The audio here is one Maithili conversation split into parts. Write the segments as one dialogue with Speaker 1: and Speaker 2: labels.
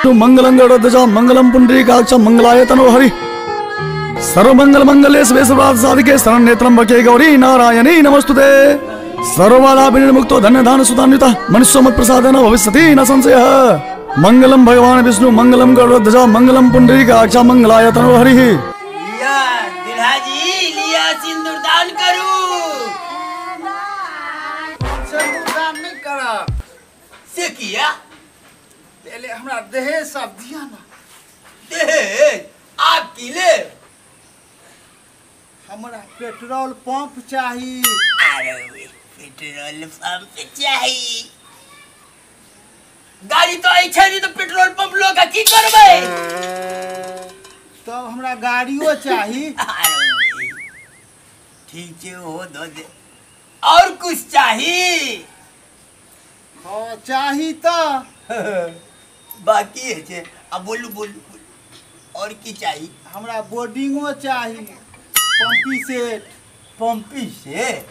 Speaker 1: तो मंगलम गरुड़ध्वज मंगलम पुंडरीकाक्ष मंगलाय तनोहरि सर्वमंगल मंगले शिवे सर्वार्थ साधिके शरण्ये त्र्यंबके गौरी नारायणी नमस्तुते। सर्वबाधा विनिर्मुक्तो धन्य धान सुतान्वितः मनुष्यो मत्प्रसादेन भविष्यति न संशयः। मंगलम भगवान विष्णु मंगलम गरुड़ध्वज मंगलम पुंडरीकाक्ष मंगलाय तनोहरि।
Speaker 2: लिया दुल्हा जी लिया सिंदूर दान करू।
Speaker 3: सिंदूर दान नहीं करब।
Speaker 2: से किया?
Speaker 3: पहले हमरा दहेज सब दिया ना।
Speaker 2: दहेज आप की ले?
Speaker 3: हमरा पेट्रोल पंप चाहिए।
Speaker 2: अरे पेट्रोल पंप चाहिए, गाड़ी तो आई छै नहीं तो पेट्रोल पंप लोग की करबै?
Speaker 3: तब हमरा गाड़ियो चाहिए।
Speaker 2: अरे ठीक छै हो दो दे। और कुछ चाहिए?
Speaker 3: हाँ चाहिए तो
Speaker 2: बाकी है छे। अब बोलू बोलू बोलू और की चाहिए?
Speaker 3: हमरा बोर्डिंगो चाहिए, पंपी सेट।
Speaker 2: पंपी सेट?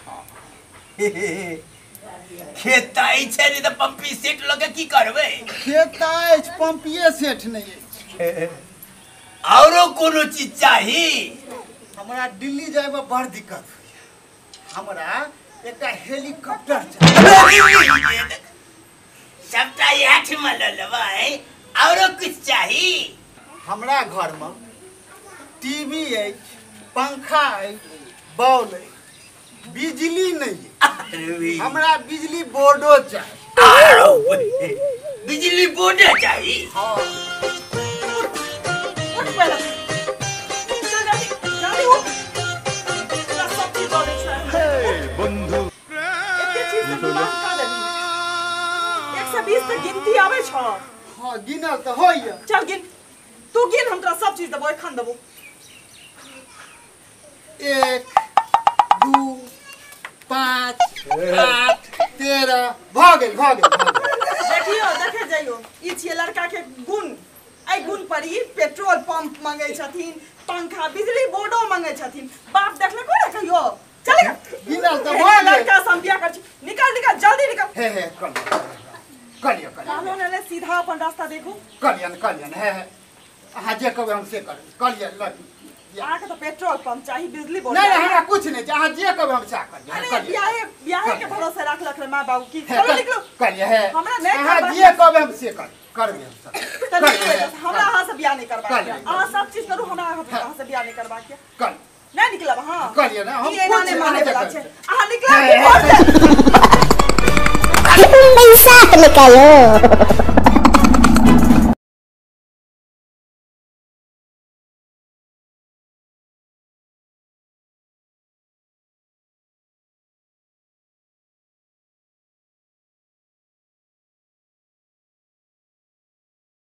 Speaker 2: खेत तऽ अछि नहि तऽ पंपी सेट लऽ के की करबै?
Speaker 3: खेत तऽ अछि, पंपिये सेट नहि अछि।
Speaker 2: औरो कोनो चीज चाही?
Speaker 3: हमरा दिल्ली जायमे बड़ दिक्कत होइया, हमरा एकटा हेलीकॉप्टर चाही।
Speaker 2: सबटा इएह लऽ लेबै। औरो किछु चाही?
Speaker 3: हमरा घरमे टीवी अछि, पंखा अछि, बॉल अछि, बिजली नहीं है। हमरा बिजली बोर्डो चाहिए।
Speaker 2: बिजली बोर्ड चाहिए?
Speaker 3: हाँ।
Speaker 4: उठ पहले, चल जल्दी जल्दी उठ। तोरा सब चीज दऽ दै छियौ।
Speaker 5: बंधु
Speaker 4: एते चीज तऽ दिमाग का देबही? 1 से 20 तक गिनती आबै छौ?
Speaker 3: हाँ गिनल तऽ होइया।
Speaker 4: चल गिन, तू गिन, हम तोरा सब चीज देबो, एखन देबो।
Speaker 3: 1 2 5 8 13 भऽ गेल भऽ गेल।
Speaker 4: देखियो देखे जाइयो, ई छियै लड़का के गुण। एहि गुण पर ई पेट्रोल पंप मंगै छथिन, पंखा बिजली बोर्डो मंगै छथिन। बाप देखलको ने कहियो? चल
Speaker 3: गिनल तऽ भऽ गेल।
Speaker 4: लड़का से हम बियाह कर छी। निकल निकल जल्दी निकल।
Speaker 3: हे हे कलियो कलियो
Speaker 4: कहलो ने ने सीधा अपन रास्ता देखू।
Speaker 3: कलियन कलियन हे हे अहाँ जे कहबै हम से करबै। कलियन लग
Speaker 4: अहाँके तऽ पेट्रोल पंप चाही, बिजली बोर्ड
Speaker 3: नहीं, हमरा कुछ नहीं चाही, अहाँ जे कहबै हम सएह करबै।
Speaker 4: अरे बियाहे बियाहे के भरोसे राखलक रे माँ बाबू की। चलो निकलू।
Speaker 3: कलियै हे
Speaker 4: हमरा नहीं
Speaker 3: अहाँ
Speaker 4: करबाक
Speaker 3: जे कहबै हम से करबै हम सब।
Speaker 4: तऽ निकलू एतऽ से। हमरा अहाँ से बियाह नहीं करबाक
Speaker 3: कलियै।
Speaker 4: यऽ। अहाँ सब चीज करू, हमरा अहाँ से बियाह नहीं करबाक यऽ।
Speaker 3: कल
Speaker 4: नहीं निकलब अहाँ।
Speaker 3: कलियै ने हम
Speaker 4: ई एना
Speaker 3: कुछ
Speaker 4: नहि मानै
Speaker 3: अहाँ जे
Speaker 4: वला
Speaker 3: कहबै।
Speaker 4: छै। अहाँ निकलब कि भोट देब?
Speaker 6: पैसा निकालो।